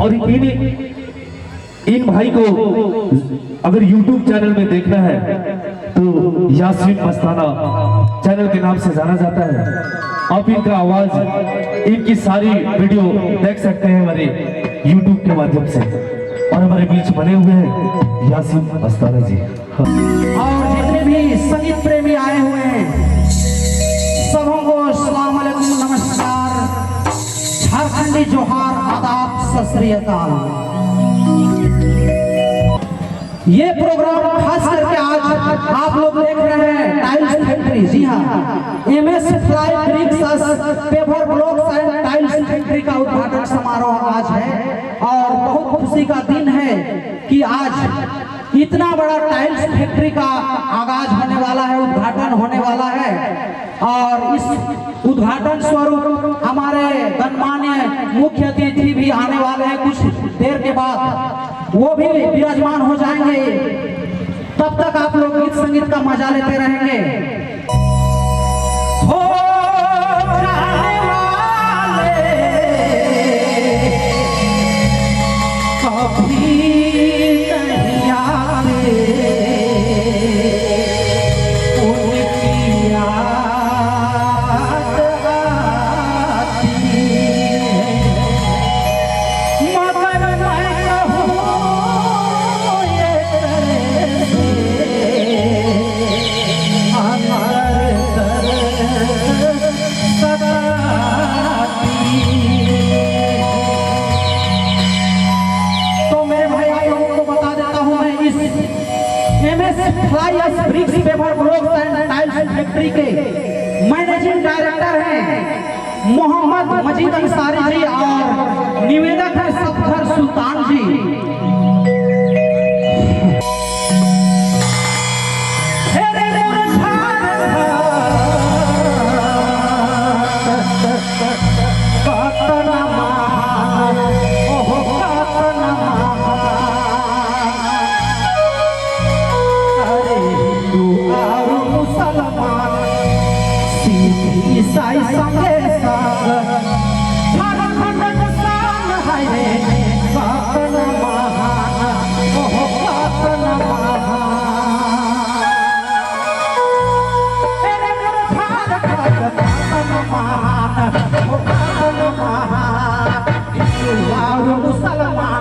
और इन इन भाई को अगर YouTube channel में देखना है तो यासीन मस्ताना चैनल के नाम से जाना जाता है। आप इनका आवाज, इनकी सारी वीडियो देख सकते हैं हमारे YouTube के माध्यम से। और हमारे बीच बने हुए हैं यासीन मस्ताना जी। और जितने भी संगीत प्रेमी आए हुए हैं, सबों को अस्सलाम वालेकुम, नमस्कार, झारखंडी जोहार, आदाब, सत श्री अकाल। ये प्रोग्राम खास करके आज आप लोग देख रहे हैं टाइल्स फैक्ट्री। जी हाँ, MS Fly Bricks Paver Blocks and Tiles Factory का उद्घाटन समारोह आज है और बहुत खुशी का दिन है कि आज इतना बड़ा टाइल्स फैक्ट्री का आगाज होने वाला है, उद्घाटन होने वाला है। और इस उद्घाटन स्वरूप हमारे गणमान्य मुख्य अतिथि भी आने वाले हैं। कुछ देर के बाद वो भी विराजमान हो जाएंगे। तब तक आप लोग गीत संगीत का मजा लेते रहेंगे। हो जाने वाले कभी नहीं आते, उनकी याद आती है। मगर मैं कहूँ ये कैसे अमर दर्द सताती है। तो मेरे भाई, आप लोगों को बता देता हूं, मैं इस MS Fly Bricks Paver Blocks and Tiles Factory के मैनेजिंग डायरेक्टर हैं मोहम्मद मजीद अंसारी जी और निवेदक हैं सफदर सुल्तान जी। हे रे कतना महान, ओहो कतना महान। अरे हिंदू और मुसलमान, सिख ईसाई संगे संग, झारखंड शान है रे। कतना महान, ओहो कतना महान। अरे मोर झारखंड कतना महान, ओ कतना महान। हिंदू और मुसलमान